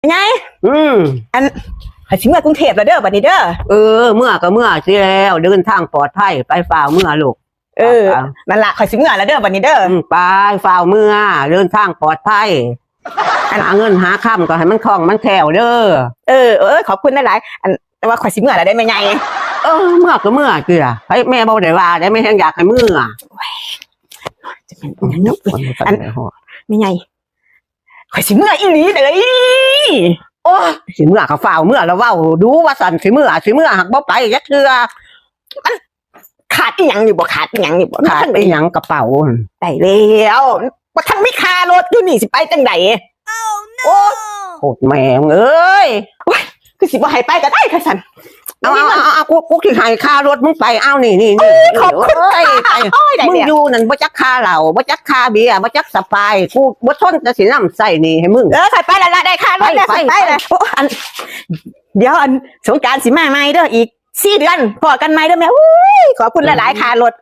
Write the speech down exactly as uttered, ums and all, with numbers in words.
ไง อืม อัน ข่อยสิเมือกรุงเทพฯแล้วเด้อบัดนี้เด้อ เออ เมือก็เมือสิแล้ว เดินทางปลอดภัย ไปฟ้าวเมือลูก เออ ครับ นั่นล่ะ ข่อยสิเมือแล้วเด้อบัดนี้เด้อ อืม ไปฟ้าวเมือ เดินทางปลอดภัย หาเงินหาคำก็ให้มันคล่องมันแคล่วเด้อ เออ เออ ขอบคุณหลายๆ อัน แต่ว่าข่อยสิเมือแล้วได้แม่ใหญ่ เออ เมือก็เมือเกลือให้แม่บ่ได้ว่าได้แม่แฮงอยากให้เมือ อัน แม่ใหญ่ ข่อยสิเมืออีหลีเด้อ โอ้ย สิเมือก็ฟ้าวเมือแล้วเว้าดูว่าสั่น สิเมือ สิเมือหักบ่ไปจักเทื่อ ขาดอีหยังอยู่บ่ ขาดอีหยังอยู่บ่ ขาดอีหยังกระเป๋า ได้แล้ว บ่ทันมีค่ารถอยู่นี่สิไปจังใด๋ โอ้ โคตรแม่งเอ้ย คือสิบ่ให้ไปก็ได้ค่ะสัน เอาเอาเอาเอากูกูสิให้ค่ารถมึงไป เอานี่นี่นี่ ขอบคุณค่ะ เอ้ยไป โอ้ยได้ มึง แล้ว อยู่นั่นบ่จักค่าเหล้าบ่จักค่าเบียร์บ่จักสปาย กูบ่ทนจะสินำใส่หนี้ให้มึง เออ ข่อยไปแล้วล่ะ ได้ค่ารถแล้ว ไป ข่อยไป ไป แล้ว โอ้ อัน เดี๋ยวอัน สงกรานต์สิมาใหม่เด้อ อีกสี่เดือน พ้อกันใหม่เด้อแม่ อุ้ย ขอบคุณหลายๆ ค่ารถ